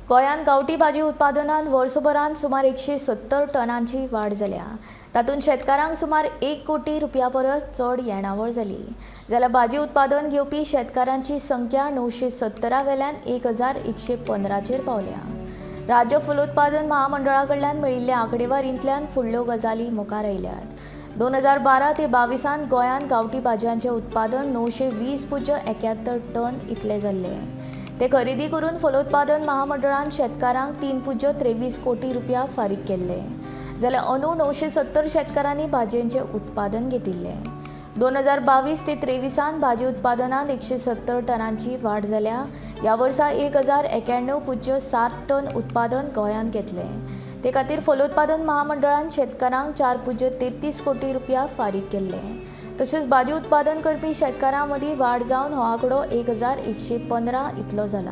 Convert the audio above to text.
गोंयांत गांवठी भाजी उत्पादनांत वर्सभरांत सुमार 170 टनांची वाड जाल्या. तातूंत शेतकारांक सुमार 1 कोटी रुपया परस चड येणावळ जाली. जाल्यार भाजी उत्पादन घेवपी शेतकारांची संख्या 970 वेल्यान 1115चेर पावल्या. राज्य फलोत्पादन महामंडळा कडल्यान मेळिल्ल्या आंकडेवारींतल्यान फुडल्यो गजाली मुखार आयल्यात. 2012 ते 22 गोंयांत गांवठी भाजयांचें उत्पादन 920.71 टन इतलें जाल्लें. ते खरेदी करून फलोत्पादन महामंडळान शेतकारांक 3.23 कोटी रुपया फारीक केल्ले. जाल्यार अंदू 970 शेतकारांनी भाजयेचें उत्पादन घेतिल्लें. 2022 ते 23 भाजी उत्पादनांत 170 टनांची वाड जाल्या. ह्या वर्सा 1091.7 टन उत्पादन गोंयांत घेतलें. ते खातीर फलोत्पादन महामंडळान शेतकारांक 4.33 कोटी रुपया फारीक केल्ले. तशेंच भाजी उत्पादन करपी शेतकारां मदीं वाड जावन हो आंकडो 1115 इतलो जाला.